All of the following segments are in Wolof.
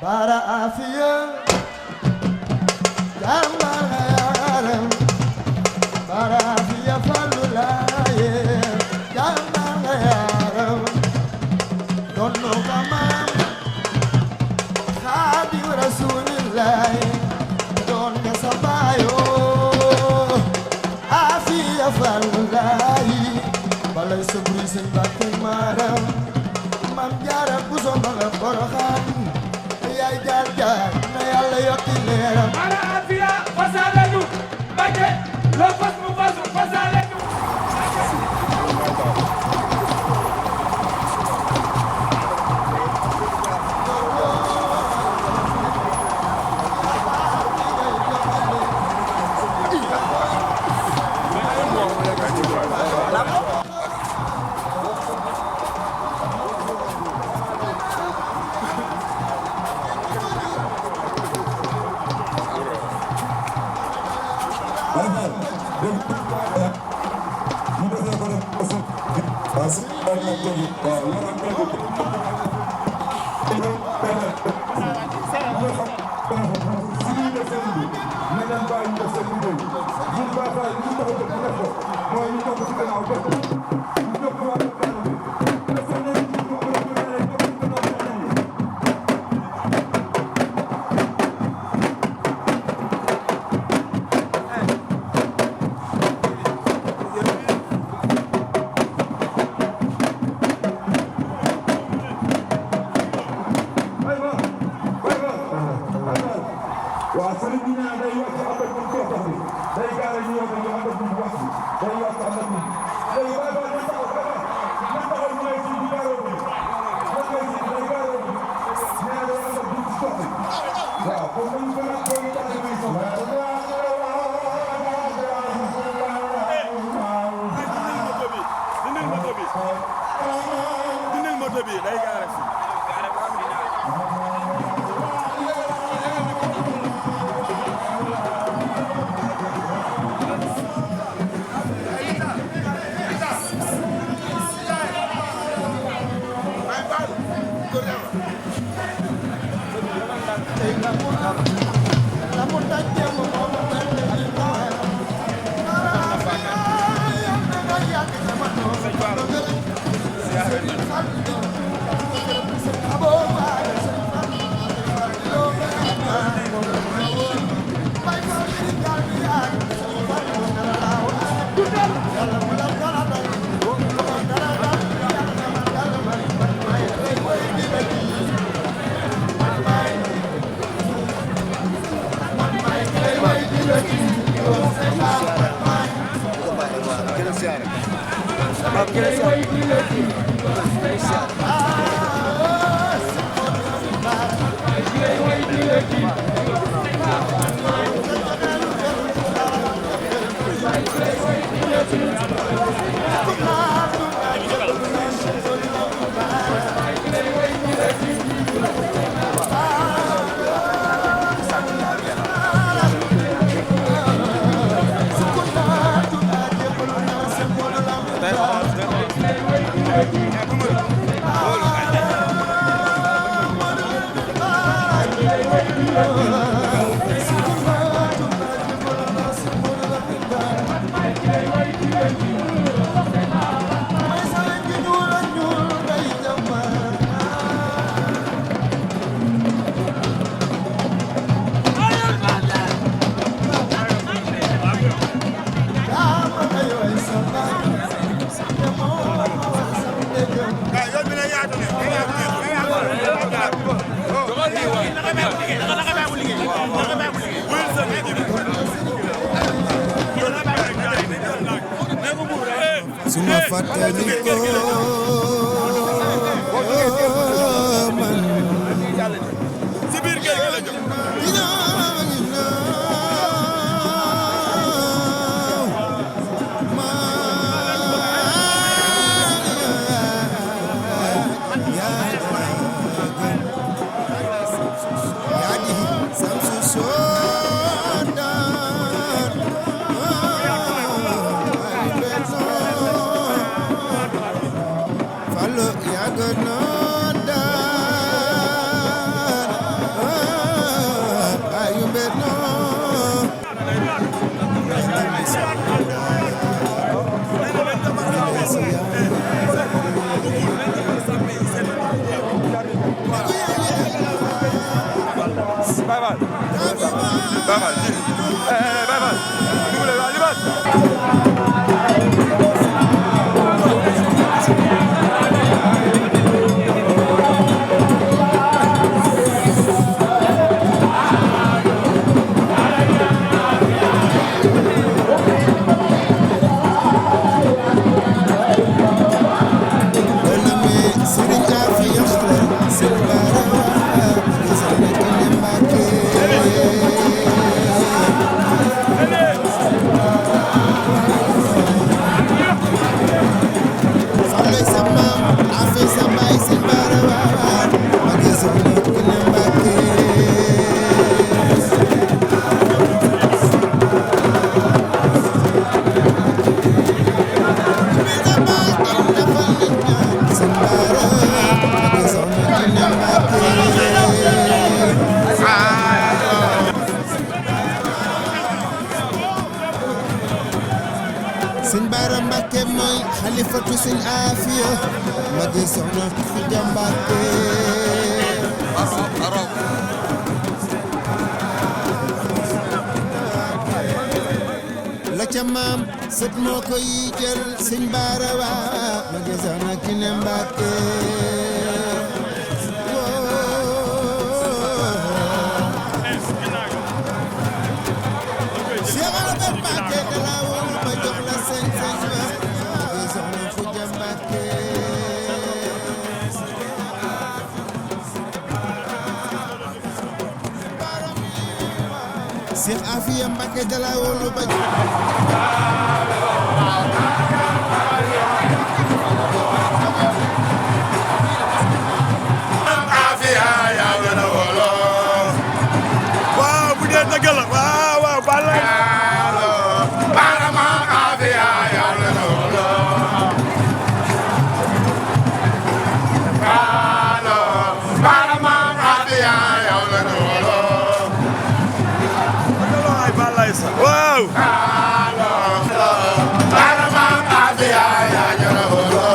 Bara Afia Jamala Bara Afia Falilou Jamala Don't know Kamam Khadi Rasulillah Don't Sabayo Afia Falilou Balay Sabri Serigne Mbacke Maram Mam Jaara Buso Mbaga Boroxaan yaay jaar jaar na Yàlla yokki leeram Bara Afia Falilou Mbacke lo fas mu fasu Falilou Suma fàttaliko man ci biir kër gi la jóg Serigne Bara Mbacke mooy xalifatu Serigne Afia Mbacke soxna Afia Mbacke la ca maam sët moo ko yi jël Serigne Bara waa Mbacke soxna Kine Mbacke Serigne Afia Mbacke dala wolu ba Afia ya gëna wolo waaw bu dee dëgg la waaw waaw bala Bara ma Afia ya gëna wolo Bara ma Afia ya gëna wolo wow Bara ma Afia ya gëna wolo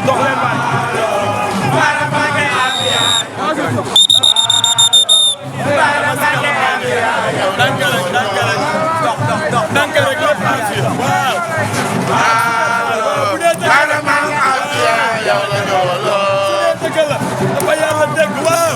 dox leen bay Bara Mbacke Afia Bara Mbacke Afia danke rek Afia waaw Bara ma Afia ya gëna wolo dëgg la dafa yàlla dégg waaw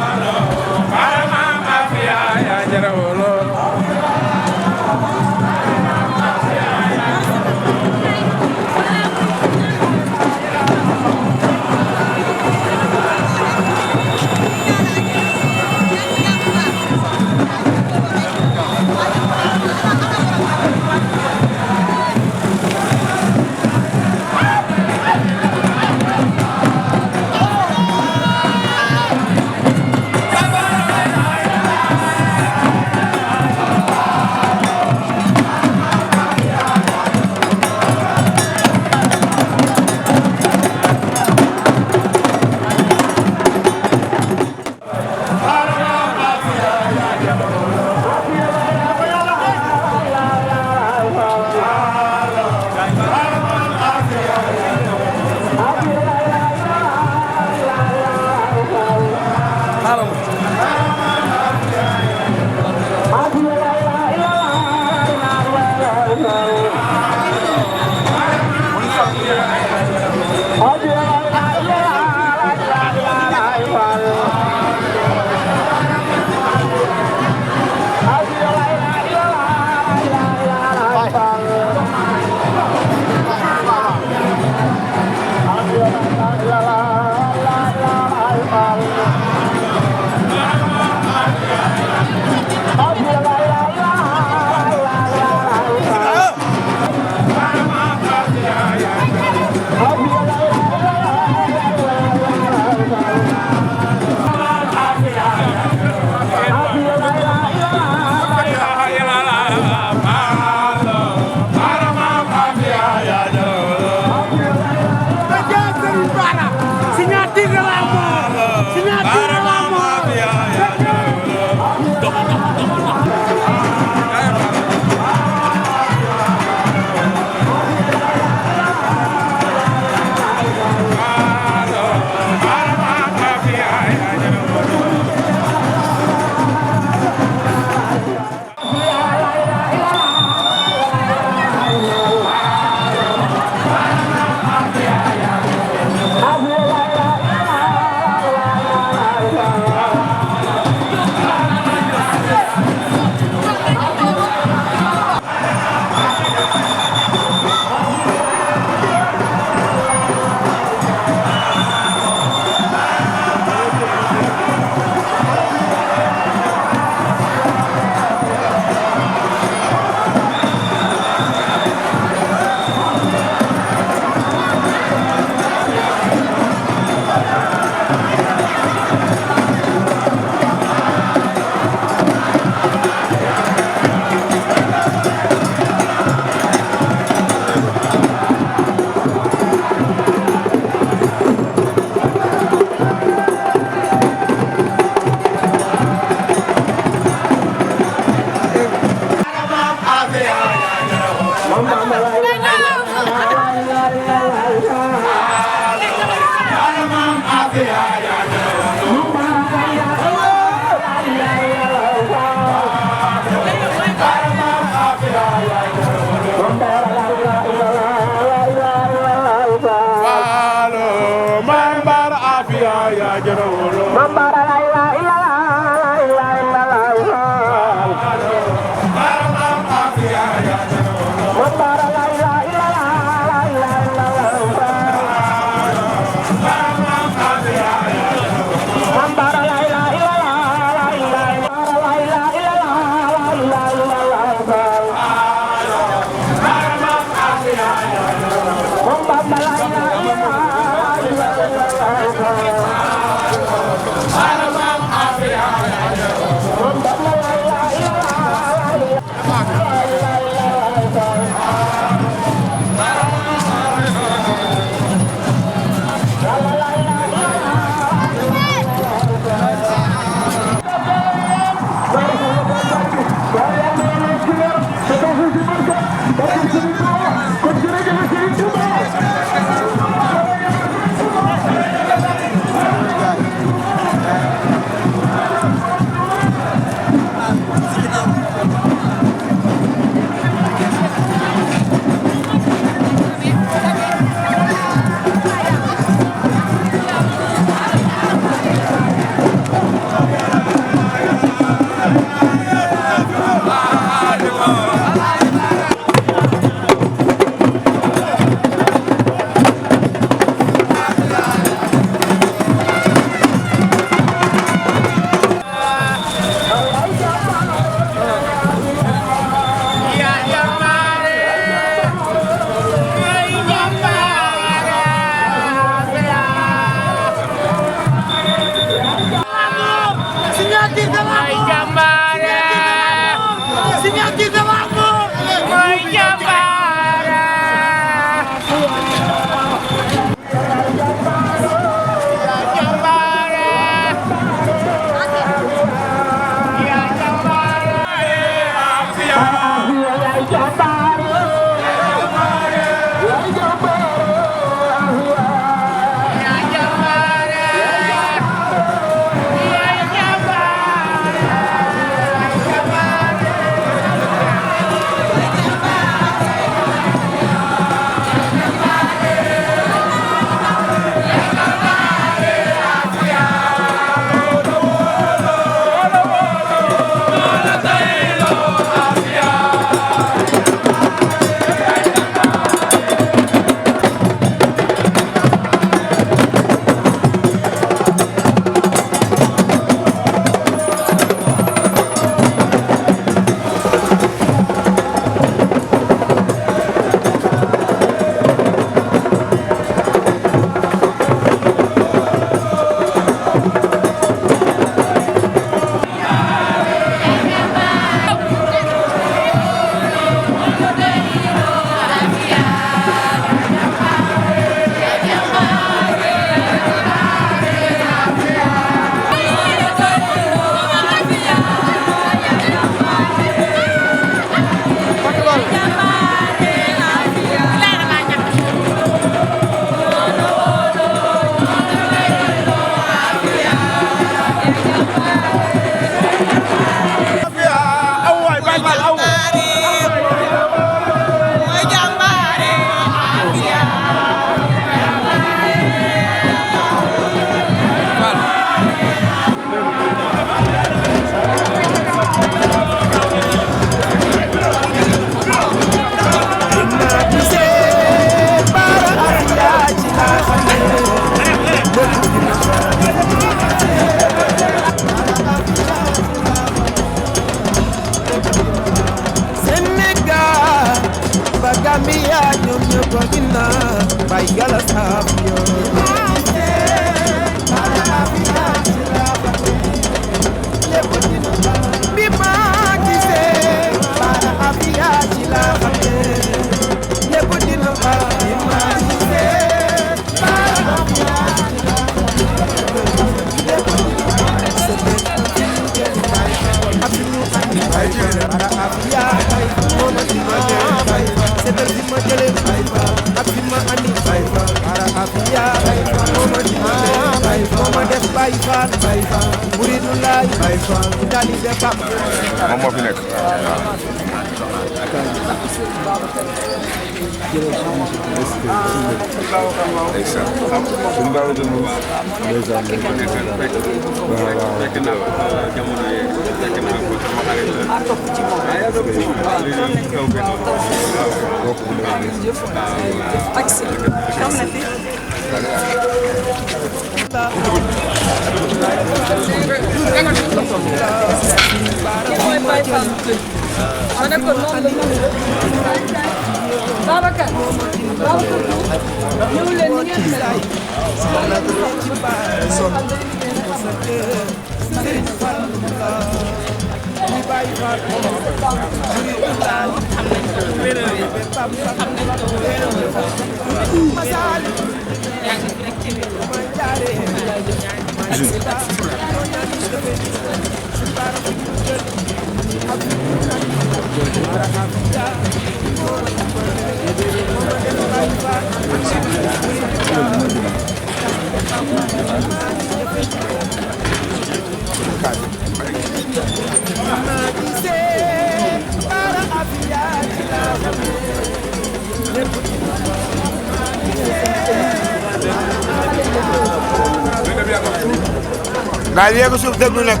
daal yéegu suuf déglu nag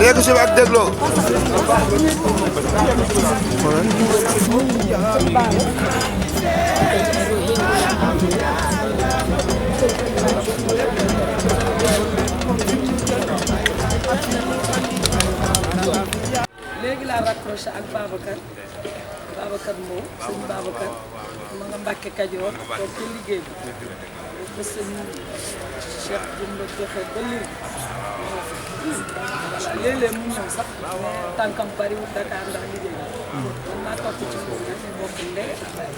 yéegu suuf ak dégloo. léegi laa raccroché ak Babacar moom sëñ Babacar ma nga Mbacke Kajoor toog ci liggéey bi ba sëñ Cheikh Jumba joxe ba léegi voilà léeg-léeg mu ñëw sax mais tànkam bariwul Dakar ndax liggéey bi man maa topp ci moom nag ñu bokk ndey ak baay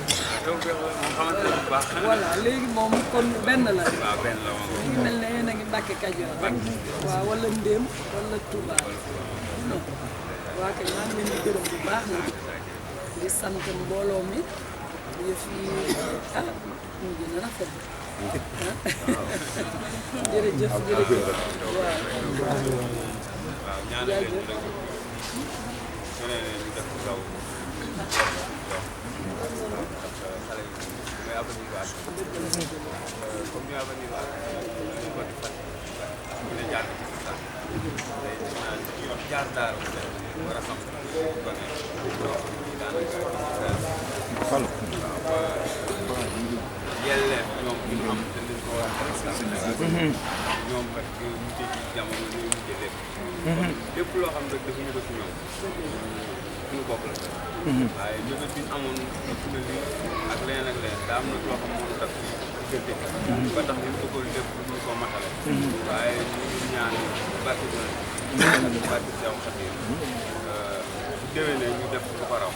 voilà léegi moom kon benn la ngi mel ne yéen a ngi Mbacke Kajoor rek waaw wala Ndéem wala Touba waa kay maa ngi leen di gërëm bu baax nag di sant mbooloo mi yëf yi mu gën a rafet jërëjëf waaw jaajëf yelleef ñoom ñu am te liñ ko war a ñoom rek mujjee ci jamono ñuy mujjee lépp lépp loo xam rek dafa ñu ko ci ñoom suñu bopp la waaye mébét bi ñu amoon ëpp na lii ak leneen ak leneen daa am na loo xam moom daf ci diggante ba tax ñu bëggoon lépp ñu ko matale waaye ñu ngi ñaan barke barke Seex Xaadim déwénee ñu def lu ko raw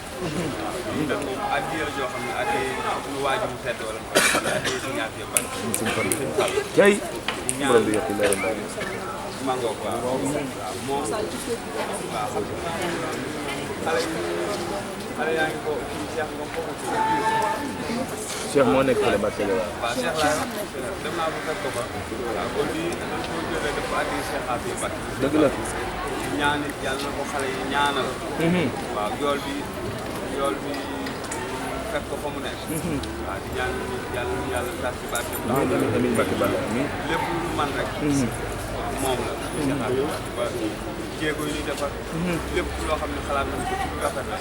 ñu def moom addiya la joo xam ne addiya lu waajur tedd wala addiya Serigne Afia Mbacke tey ñaan mango waaw moom waaw xale yaa ngi ko Cheikh moom ko Cheikh moo nekk fële Mbacke la waaw Cheikh laa dem naa ko fekk ko fa waaw kon lii dañ ko jëlee def addiya Cheikh Afia Mbacke dëgg la ñaan it yàlla na ko xale yi ñaanal waaw yool bi fekk ko fa mu nekk waaw di ñaan yàlla tas ci barke amiin Mbacke Balla amiin lépp lu man rek moom la Cheikh Afia ba jéego yi ñuy defar lépp loo xam ne xalaat nañ ko ci lu rafet la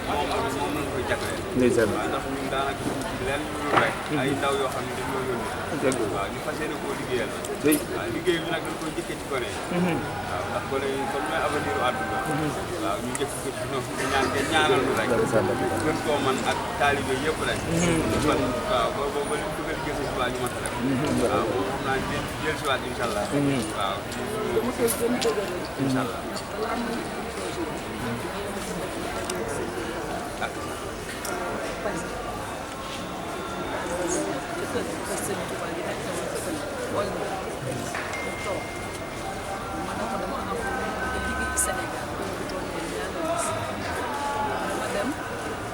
moom lañ koy jagleel ndeysaan waaw ndax ñun daanaka leen lu rek ay ndaw yoo xam ne dañoo yónni waaw ñu fas yéene koo liggéeyal waaw liggéey bi nag dañ koy jëkkee ci gone yi waaw ndax gone yi comme ñooy avenir u àdduna waaw ñu jëkk ko ci ñoom di ñaan ngeen ñaanal ñu rek gën koo man ak taalibe yëpp rek man waaw ba li dugal gëstu si waa ñu mata rek waaw moom xam naa jël si waat incha allah waaw incha allah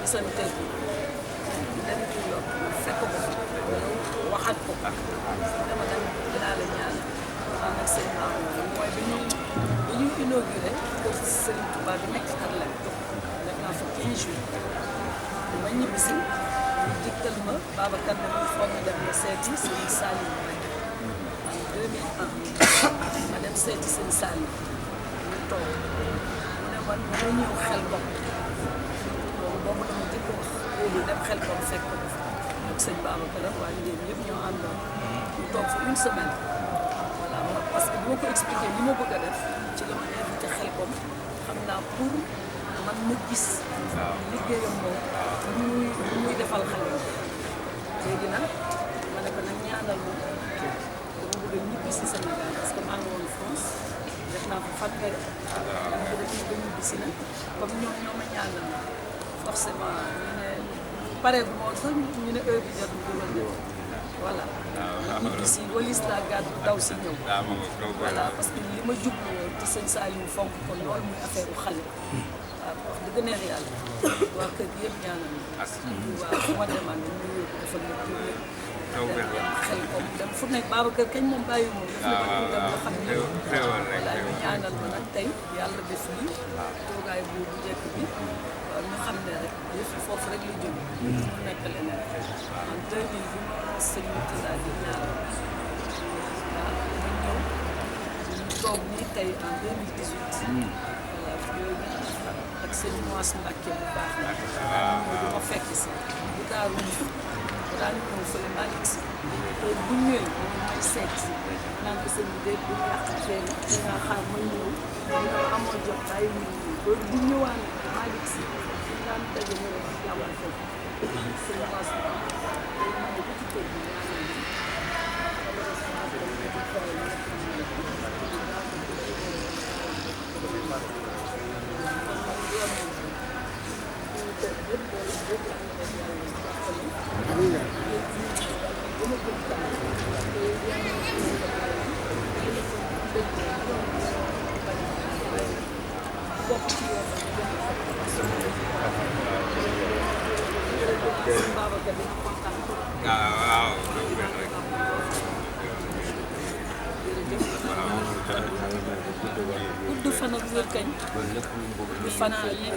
gisante dem ci yokk fekk ko waxat ko dama dem dinaa la ñaan ànd ak sëñ Mamadou mooy bi ñu inauguré kër Serigne Touba bi nekk Harlem def naa fa 15 jours ma ñibbisi ñu dikkal ma Babacar ne ma foog nga dem nga seeti Serigne Saliou en 2001 ma dem seeti Serigne Saliou ñu toog mu ne man ma ñëw xel bopp boobu dama jëkk wax dem xel kom fekk ko def ak sëñ Babacar waa Ndéem yëpp ñoo àndoon ñu toog fa une semaine voilà parce que boo ko expliqué li ma bëgg a def ci la ma invité xel kom xam naa pour man ma gis liggéeyam moom lu muy defal xale léegi nag ma ne ko nag ñaanal moom dama bëgg a ñibbi si Sénégal parce que maa ngi woon France def naa fa fanweeri dama bëgg a ñibbi si nag comme ñoo ma ñaanal forcément ñu ne pare bu moom sax ñu ne heure bi jot dugal de voilà ñibbi si walis la gàddu daw si ñëw voilà parce que li ma jublu woon te sëñ Saliou fonk ko lool muy affaire u xale waaw wax dëgg neex yàlla waa kër gi yëpp ñaanal waaw fu ma demaan ñu yóbbu dafa nekk dem xel comme dem fu nekk Babacar kañ moom bàyyi moom daf na dem nga xam ne voilà ñu ñaanal ma nag tey yàlla def lii toogaay bu njëkk bi ñu xam ne rek yëf yi foofu rek la jóge mu nekk leneen en 2000 bi ma sëñ Moutalla di ñaanal waaw ñu ñëw ñu toog nii tey en 2018. ak Serigne Mbacke bu baax la. waaw ma fekk si bu daaru bu daan ñëw fële Malick si. te bu ñëwee moom mooy seet si naan ko seen liggéey bu ñu yàq fee la te nga xaar ma ñëw dina amoon jot bàyyi mu ñëw ba bu ñëwaan Malick si ñu daan daje ñu rek jàppal fekk Serigne Mbacke day ñëw ba ci kër gi ñaanal ñu gudd fan ak wér kañ gudd fan ak wér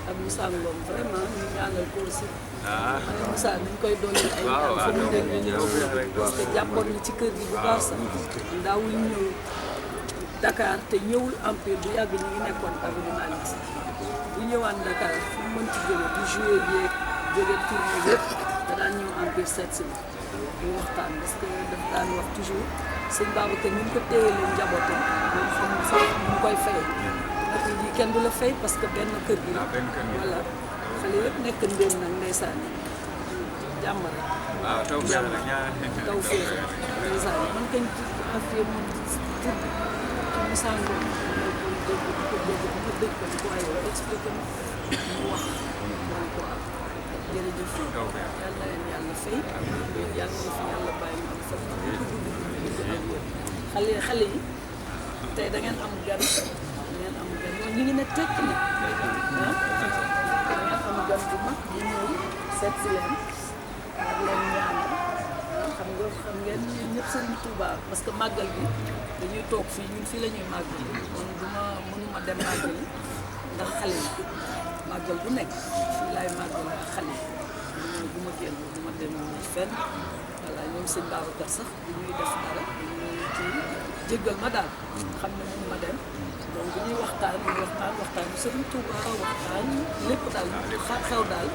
ak Moussa Ngom vraiment ñu ñaanal ko aussi. Moussa ni ñu koy dolli ay ñaan fa mu nekk ñu ñëw parce que jàppoon na ci kër gi bu baax sax daawul ñëw Dakar te ñëwul Empire bu yàgg ñu ngi nekkoon avenue Malick Sy bu ñëwaan Dakar fu mu mën ci jóge du joué bi jóge tournée yëpp da daan ñëw Empire seet si ñu waxtaan parce que daf daan wax toujours sëñ Babacar ñu ngi ko téye leen njabootam moom xamul sax ñu koy fay nag lii kenn du la fay parce que benn kër gi la voilà xale yëpp nekk ndéem nag ndeysaan jàmm rek jàmm taw féex ndeysaan man kañ Afia moom ci Moussa Ngom ko dégg ko ci waaye expliqué ma mu wax man ko am jërëjëf yàlla leen yàlla fay yàlla na fi yàlla bàyyi ma fa xale yi tey da ngeen am gan ñu ngi ne tekk na da ngeen am gan bu mag bu ñëw seet si leen ak leen ñaanal xam ngeen ñëpp Serigne Touba parce que màggal bi dañuy toog fii ñun fii la ñuy màggal kon mënuma dem màggal ndax xale yi màggal bu nekk fii laay màggal ak xale yi du ma génn du ma dem fenn voilà ñoom sëñ Babacar sax bu ñuy def dara kii jéggal ma daal xam ne mënu ma dem donc bu ñuy waxtaan Serigne Touba waxtaan lépp daal xew daal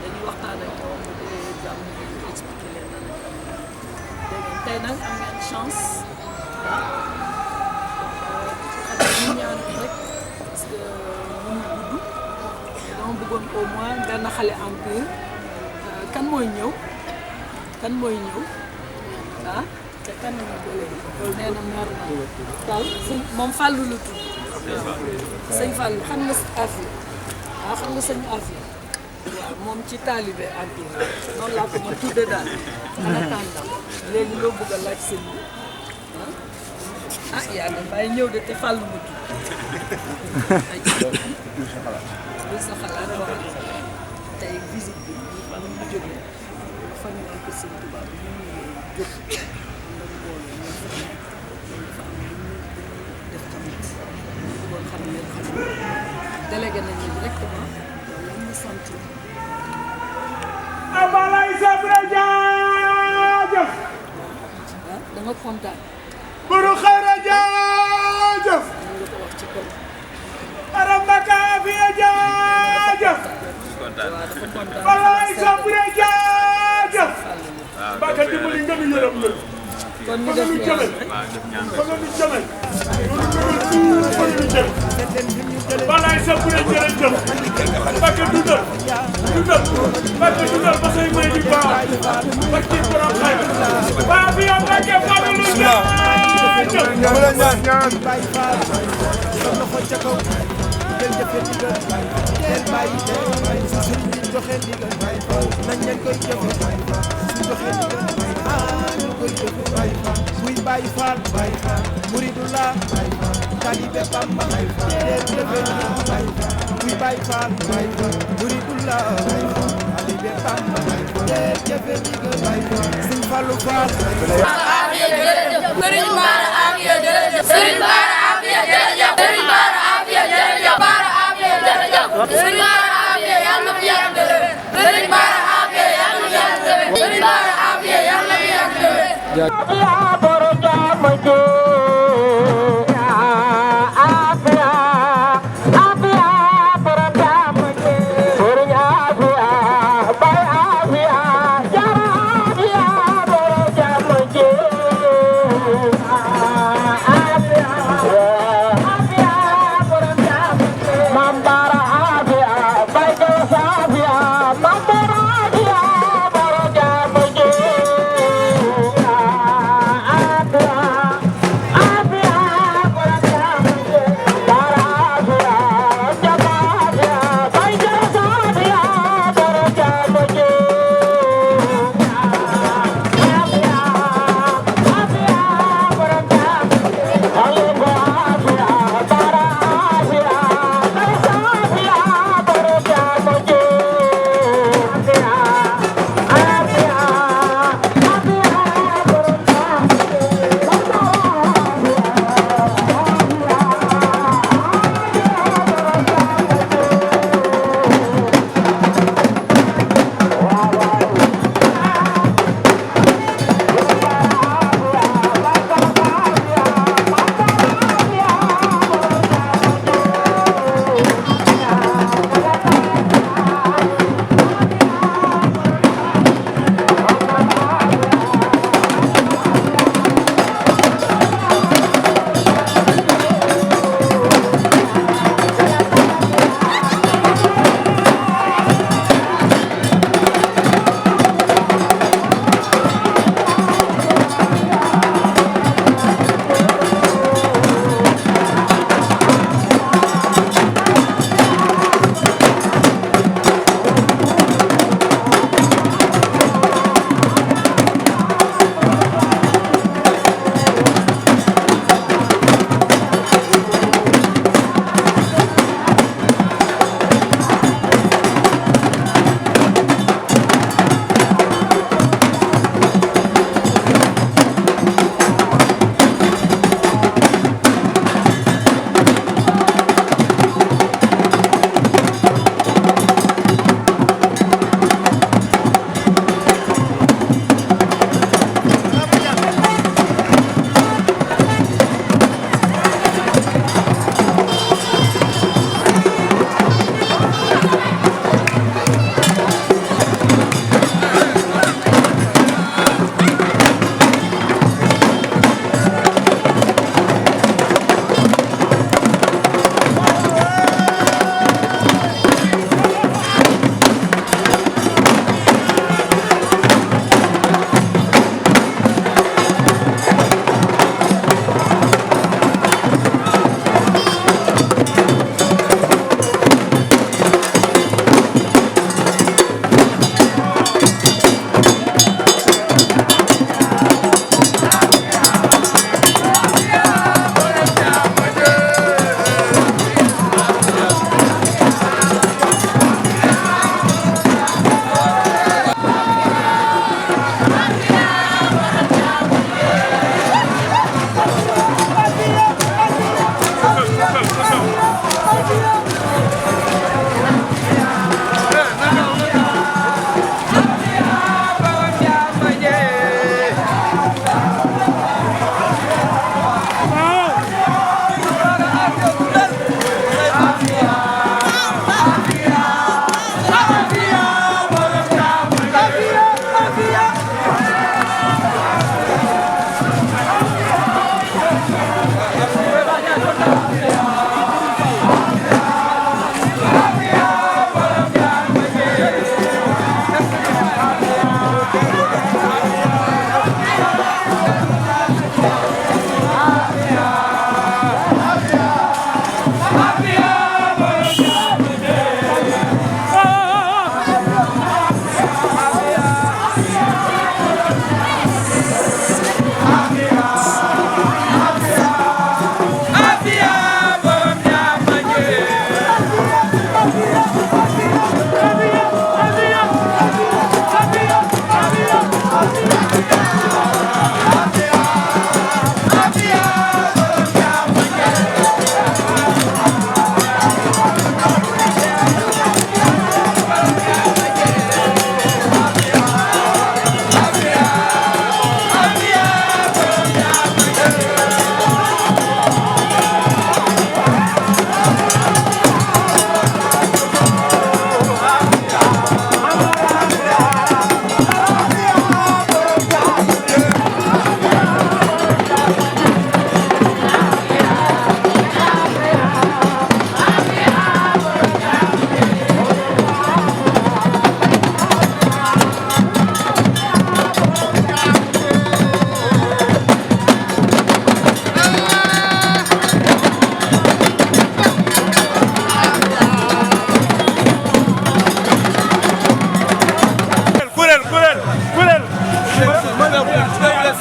dañuy waxtaan ak ñoom bu dee jàmm ñu expliqué leen na dégg ngeen tey nag am ngeen chance ñu ñaan rek parce que mënu gudd dama bëggoon au moins benn xale Empire kan mooy ñëw te kan la ñu doole nee na mer na daal moom Fallou la tudd sëñ Fallou xam nga Afia xam nga sëñ Afia waaw moom ci taalibe Empire noonu laa ko ma tudde daal en attendant léegi loo bëgg a laaj sëñ bi yaa ngi bàyyi ñëw de te Fallou ma tudd lu sa xalaat wax tey visite bi ñu fa ñu jógee fa ñu naan ko sëñ Touba bi ñu jóg délégué nañu directement lan ñu sant abalay sabra jaajëf da nga kontaan buru xayra jaajëf nga ko wax ci kaw Bara Mbacke Afia jaajëf dafa kontaan abalay sabra jaajëf Mbacke dimbali nga ñu yërëm la kon ñu def ñaan rek balay sa bu dee jërëjëf Mbacke dundal Mbacke dundal ba say may di baax ba ci borom xay ba Afia Mbacke Falilou jaajëf jëfe ndigal teel bàyyi sëriñ bi joxe ndigal nañ leen koy jëfe su joxe ndigal ñu koy jëfe buy bàyyi faal muridullah talibe Bamba teel jëfe ndigal buy bàyyi faal muridullah talibe Bamba teel jëfe ndigal Sëriñ Fallu Faal Serigne Bara Afia jërëjëf Serigne Bara Afia jërëjëf Serigne Bara Afia jërëjëf Bara Afia jërëjëf Serigne Bara Afia yàlla na fi yàgg Serigne Bara Afia yàlla na fi yàgg Serigne Bara Afia yàlla na fi yàgg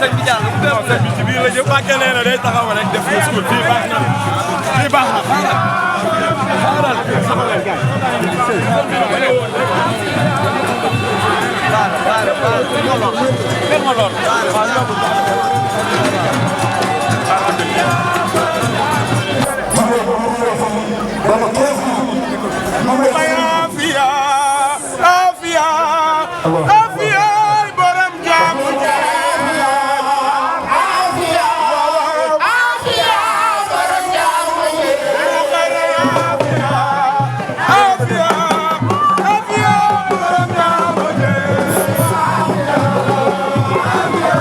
sëñ bi jaar non sëñ bi ci biir la jëm Mbacke nee na day taxaw rek def discours fii baax na fii baax na xaaral sama leen gaay Afia Afia Afia borom jaamu Afia Afia borom jaamu Afia Afia borom jaamu Afia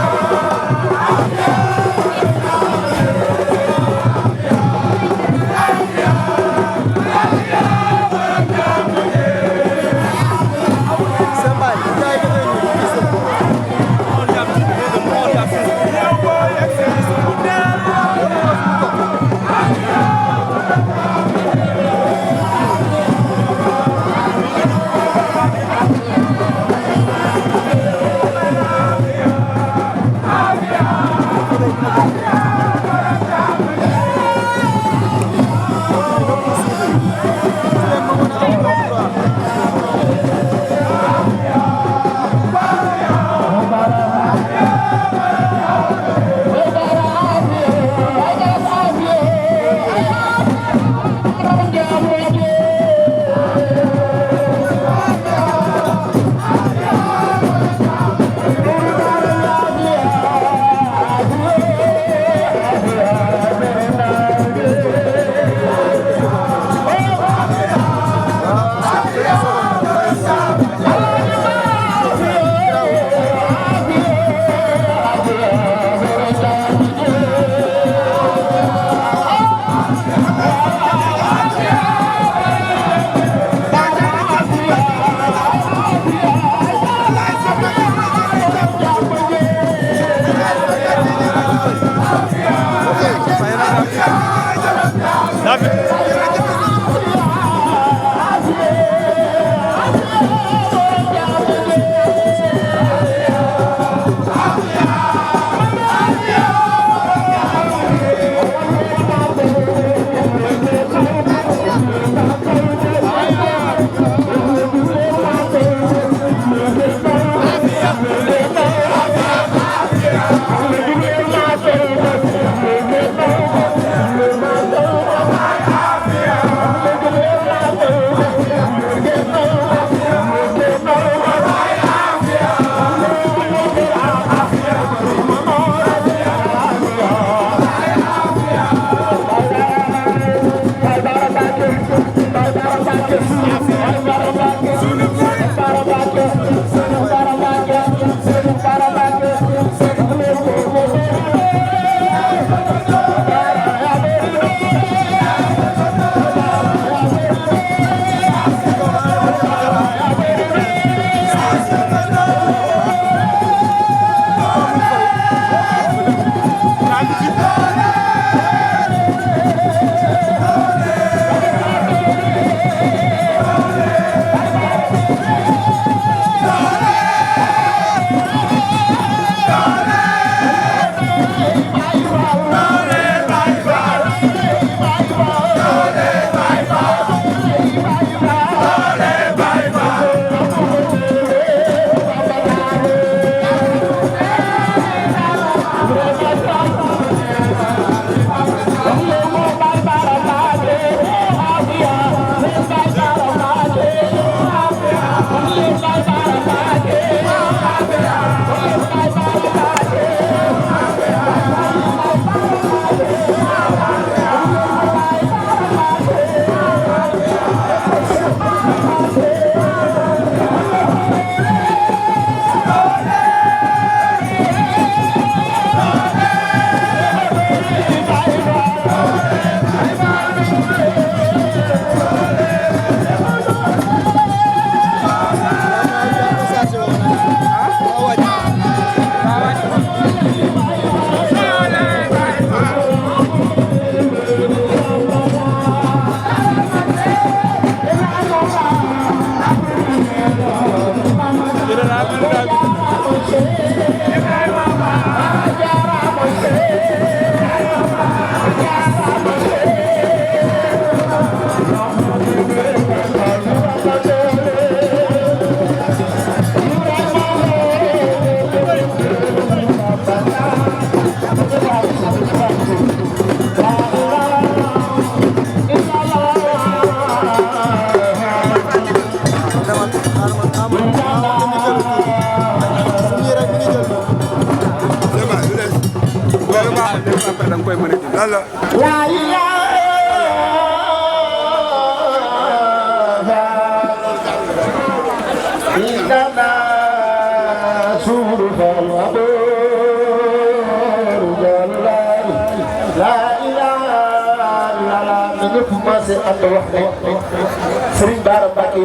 Serigne Bara Mbacke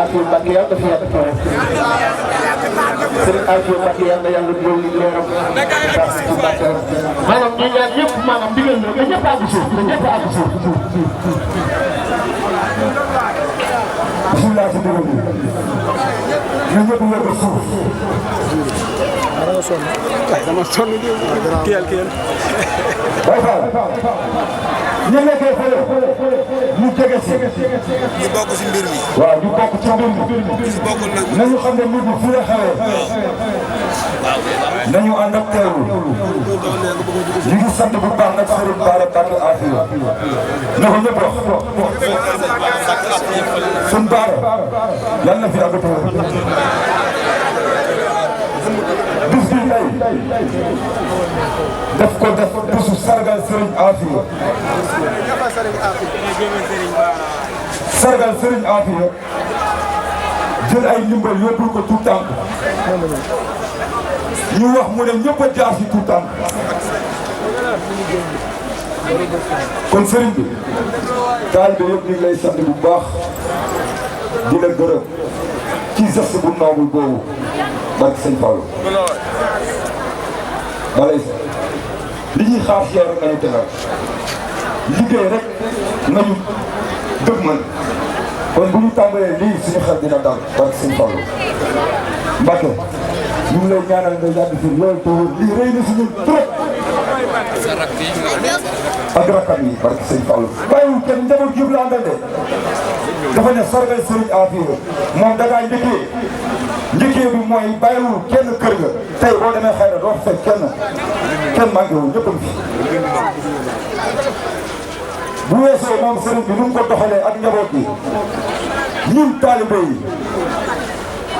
Afia Mbacke yàlla fi yàlla toog Serigne Afia Mbacke yàlla dolli leeram maanaam ñu ñaan ñëpp maanaam digal na nga ñëpp àgg suuf nga ñëpp àgg suuf bismillah ci digal bi nga ñëpp yegg suuf dama sonn kiyal ñu nekkee fële ñu jege si. ñu bokk si mbir mi. waaw ñu bokk ci mbir mi. si bokkul nag. nañu xam ne mbir mi fii la xewee. nañu ànd ak teewlu. ñu ngi sant bu baax nag Serigne Bara Afia. na ko ñëpp wax. suñu Bara yal na fi àgg teewlu. bis bi tey daf ko def bisu sargal Serigne Afia. Sargal Serigne Afia jël ay ndimbal yóbbul ko tout tànk ñu wax mu ne ñëpp a jaar si tout tànk kon Serigne bi taal bi yëpp ñu ngi lay sant bu baax di la gërëm ci geste bu noble boobu barke Sëñ Fallou balay sa li ñuy xaar si yow rek nañu tegal liggéey rek nañu dëgg man kon bu ñu tàmbalee lii suñu xel dina dal barke Sëñ Fallou Mbacke ñu ngi lay ñaanal nga yàgg fi loolu te wóor lii rëy na si ñun trop ak rakam yi barke Sëñ Fallou bàyyiwul kenn njaboot yëpp la àndal de dafa ne sargal Serigne Afia moom da ngaa njëkkee bi mooy bàyyiwul kenn kër ga tey boo demee xayra doo fekk kenn manqué wu ñëpp a ngi fi bu weesoo moom Serigne bi nu mu ko doxalee ak njaboot bi ñun taalibe yi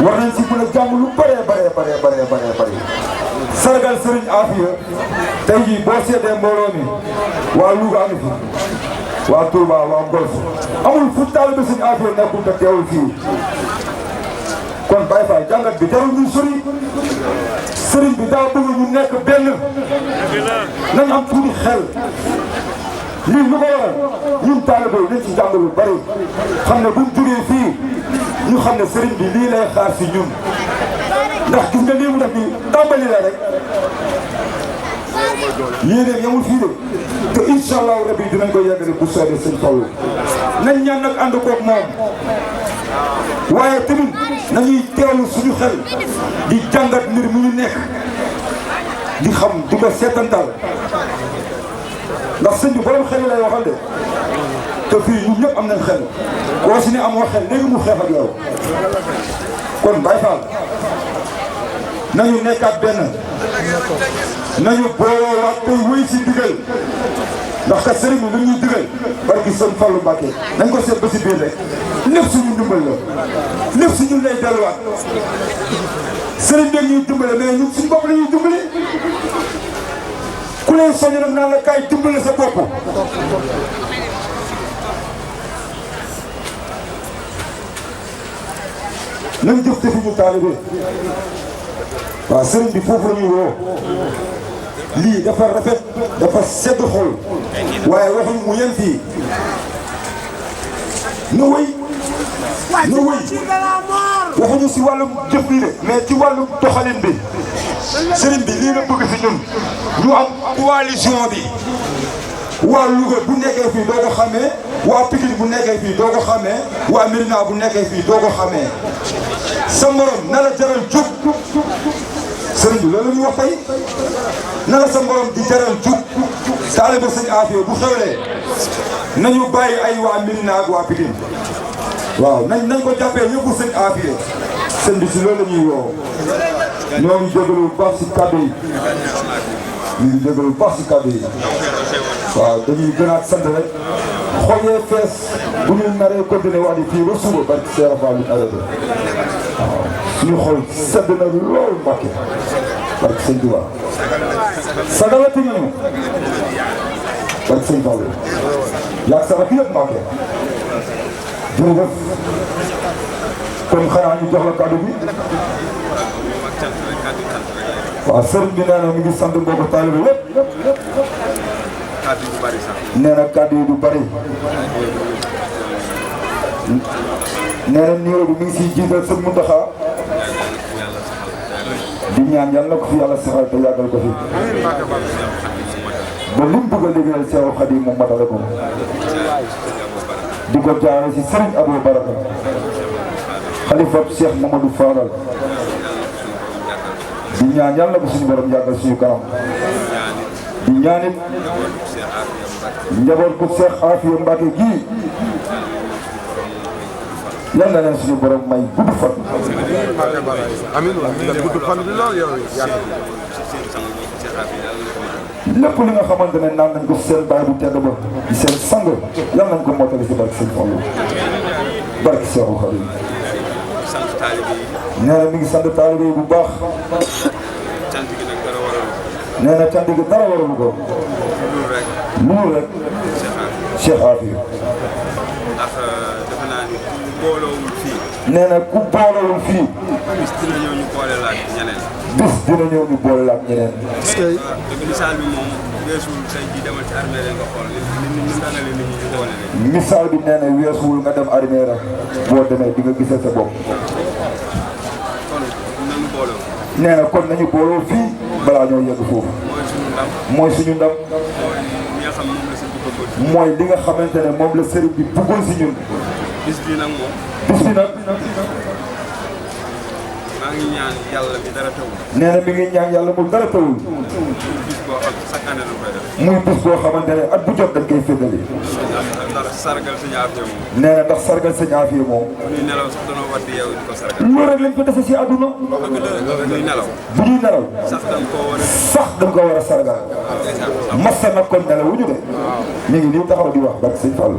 war nañ si mën a jàng lu bëree sargal Serigne Afia tey jii boo seetee mbooloo mi waa Louga am fi waa Touba waa Golf amul fu taalibe Serigne Afia nekkul te teewul fii kon Baye Fall jàngat bi jarul ñu sori Serigne bi daa bëgg ñu nekk benn nañ am tuuti xel lii lu ko waral ñun taalibe yi nañ ci jàng lu bari xam ne buñ jógee fii ñu xam ne Serigne bi lii lay xaar si ñun ndax gis nga lii mu def nii tàmbali la rek yéen yamul fii de te incha allahu rabi dinañ ko yeggale bu soobee Sëñ Fallu nañ ñaan nag ànd koog moom waaye tamit nañuy teewlu suñu xel di jàngat mbir mu ñu nekk di xam di ko seetantal ndax sëñ bi borom xel lay waxal de te fii ñun ñëpp am nañ xel koo si ne amoo xel léegi mu xeex ak yow kon Baye Fall nañu nekkaat benn nañu booloowaat koy wéy si digal ndax kat sëriñ bi lu ñuy digal barki Sëñ Fallu Mbacke nañ ko seet ba si biir rek lépp suñu ndimbal la lépp suñu lay delluwaat sëriñ bi ñuy dimbale mais ñun suñu bopp la ñuy dimbali ku leen soññ nag naan la kaay dimbale sa bopp nañ jëf te fi ñu taalibe waaw sëriñ bi foofu la ñuy woo lii dafa rafet dafa sedd xol waaye waxuñ mu yem fii na wëy waxuñu si wàllum jëf bi de mais ci wàllum doxalin bi sëriñ bi lii la bëgg si ñun ñu am coalition bi waa Louga bu nekkee fii doo ko xamee waa Pikine bu nekkee fii doo ko xamee waa Médina bu nekkee fii doo ko xamee sa morom na la jaral jug sëriñ bi loolu la ñuy wax tey na la sa morom di jaral jug taalibe Sëñ Afia bu xewlee nañu bàyyi ay waa Médina ak waa Pikine waaw nañ ko jàppee yëpp Sëñ Afia sëñ bi si loolu la ñuy woo ñoo ngi jégalu bu baax si kàddu yi ñu ngi jégalu bu baax si kàddu yi waaw dañuy gënaat sant rek xoolee fees bu ñu naree continuer wax di fii ba suba barki Seera Fall bi arrêté waaw suñu xol sedd na lool Mbacke barke sëñ Tuubaa sagalati nga ñu barke sëñ Fallu yaa sa rakk yëpp Mbacke jërëjëf kon xanaa ñu jox la kàddu bi waaw sëriñ bi nee na mi ngi sant mbokku taalibe yëpp nee na kàddu yi du bari nee na nuyoo bi mi ngi siy jiital sëñ Mountakha di ñaan yàlla na ko fi yàlla saxal te yàggal ko fi ba lim bëgg a liggéeyal Seexul Xadiim mu matale ko di ko jaarale si Serigne Abou Baraka xalifa Cheikh Mamadou Fadal di ñaan yàlla ko suñu borom yàggal suñu kanam di ñaanit njaboot ku Cheikh Afia Mbacke gii yal na leen suñu borom may gudd fan. amiin waaw gudd fan bi lool yow lépp li nga xamante ne naan nañ ko seen baay bu tedd ba di seen sang yal nañ ko mottali si barke seen Fallu barke Seexul Xadiim nee na mi ngi sant taalibe yi bu baax nee na cant gi dara waralu ko loolu rek Cheikh Afia nee na ku boolewul fii bis dina ñëw ñu boole la ak ñeneen. bis dina ñëw ñu boole la ak ñeneen. parce que misaal bi moom weesuwul say ji demal ci armée nga xool ni dangale nit ñi ñu boole leen. misaal bi nee na weesuwul nga dem armée la boo demee di nga gisal sa bopp. kon nañu booloo. nee na kon nañu booloo fii balaa ñoo yegg foofu. mooy suñu ndam. mooy li nga xamante ne moom la sëriñ bi bëggoon si ñun. bis bi nag moom. bis bi nag. maa ngi ñaan yàlla mi dara tawul. nee na mi ngi ñaan yàlla mu dara tawul. bis boo xam chaque année la koy def. muy bis boo xamante ne at bu jot dañ koy féddali. ndax sargal Serigne Afia moom. nee na ndax sargal Serigne Afia moom. bu ñuy nelaw sax danoo war di yeewu di ko sargal. loolu rek lañ ko defee si àdduna. bu ñuy nelaw. bu ñuy nelaw. sax dañ ko war a sargal. massa nag kon nelawuñu de. ñu ngi nii taxaw di wax barke Sëñ Fall.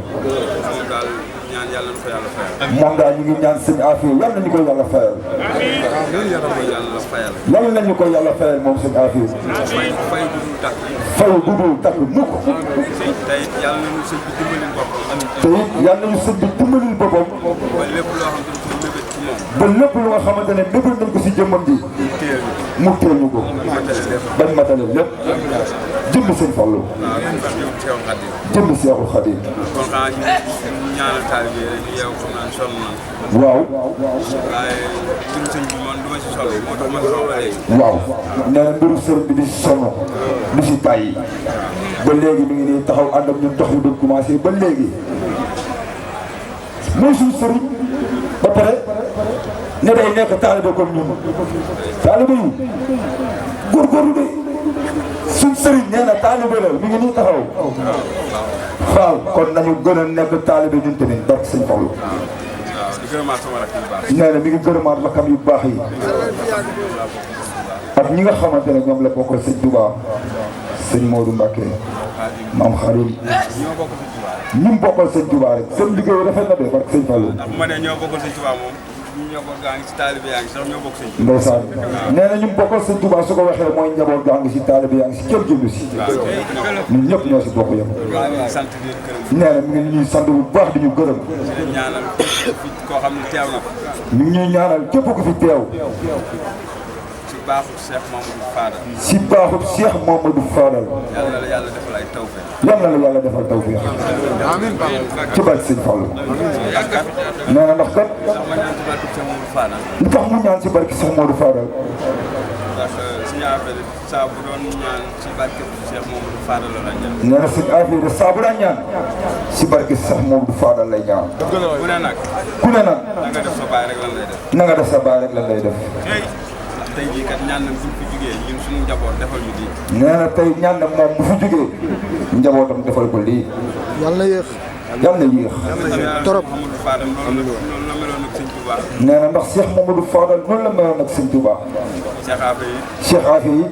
moom daal ñu ngi ñaan sëñ Afia yal nañu ko yàlla fayal. yal nañu ko yàlla fayal moom sëñ Afia. fay bu dul takk mukk. te it yal nañu sëñ bi dimbalil boppam. te it yal nañu sëñ bi dimbalil boppam. ba lépp lu nga xamante ne mébét nañ ko si jëmmam ji. mu teel ñu ko. bañ matale lépp. jëmm sëñ Fallu. jëmm Seexul Xadiim. ñaanal taalibe yi rek yow xam naa sonn na. waaw. waaye mbiru sëñ bi man du ma si sonn moo tax ma sonn ba léegi. waaw nee na mbiru sëñ bi di si sonn du si bàyyi. ba léegi mi ngi nii taxaw ànd ak ñun dox yu doon commencé ba léegi. mooy suñu sëriñ ba pare ne day nekk taalibe comme ñun. taalibe yi góorgóorlu de suñu sëriñ nee na taalibe la mi ngi nii taxaw. waaw kon nañu gën a nekk taalibe ñun tamit barke Sëñ Fallu. nee na mi ngi gërëmaat rakam yu baax yi. ak ñi nga xamante ne ñoom la bokkal Sëñ Tuubaa Sëñ Modou Mbacke maam Xadim ñu bokkal Sëñ Tuubaa rek seen liggéey rafet na de barke Sëñ Fallu. ndax bu ma nee ñoo bokkal Sëñ Tuubaa moom ñoo bokk gaa ngi si taalibe yaa ngi si ñoo bokk Sëñ Tuubaa. ndeysaan nee na ñu bokkal Sëñ Tuubaa su ko waxee mooy njaboot gaa ngi si taalibe yaa ngi si kenn jëndu si. ñun ñëpp ñoo si bokk yëpp. nee na mi ngi ñuy sant bu baax di ñu gërëm. ñaanal koo xam ne teew na. ñu ngi ñuy ñaanal képp ku fi teew. si baaxut Cheikh Mamadou Fadal. si baaxut Cheikh Mamadou Fadal. yàlla la yàlla defal ay tawfeex. yàlla la yàlla defal tawfeex. amiin ci barke Sëñ Fallu. nee na ndax kat. li tax mu ñaan si barke Cheikh Mamadou Fadal. ndax suñu affaire saa bu doon ñaan si barke Cheikh Mamadou Fadal la ñaan. nee na suñu affaire saa bu daan ñaan si barke Cheikh Mamadou Fadal lay ñaan. ku ne nag. ku ne nag. na nga def sa baay rek lan lay def. na nga def sa baay rek lan lay def. tey jii kat ñaan na bu fi jugee ñun suñu njaboot defal ñu lii. nee na tey ñaan na moom bu fi jugee njabootam defal ko lii. yàlla na yéex. yàlla na yéex. trop. nee na ndax Cheikh Mamadou Fadal noonu la meloon ak Sëñ Tuubaa. Cheikh Afia yi. Cheikh Afia yi.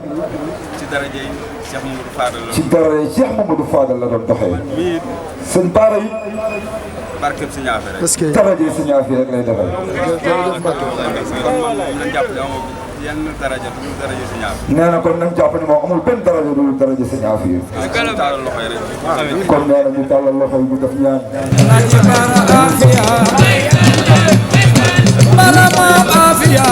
ci daraja yi Cheikh Mamadou Fadal la. ci daraja yi Cheikh Mamadou Fadal la doon doxee. mii sëñ Bara yi. barkeb Serigne Afia rek. est-ce que daraja yi Serigne Afia rek lay defal. jërëjëf Mbacke. nañ jàpp ne amul yenn daraja du daraja Serigne Afia. nee na kon nañ jàpp ne moom amul benn daraja du daraja Serigne Afia. ñu tàllal loxo yi rek. kon nee na ñu tàllal loxo yi ñu def ñaan. Bara Afia. Bara Afia.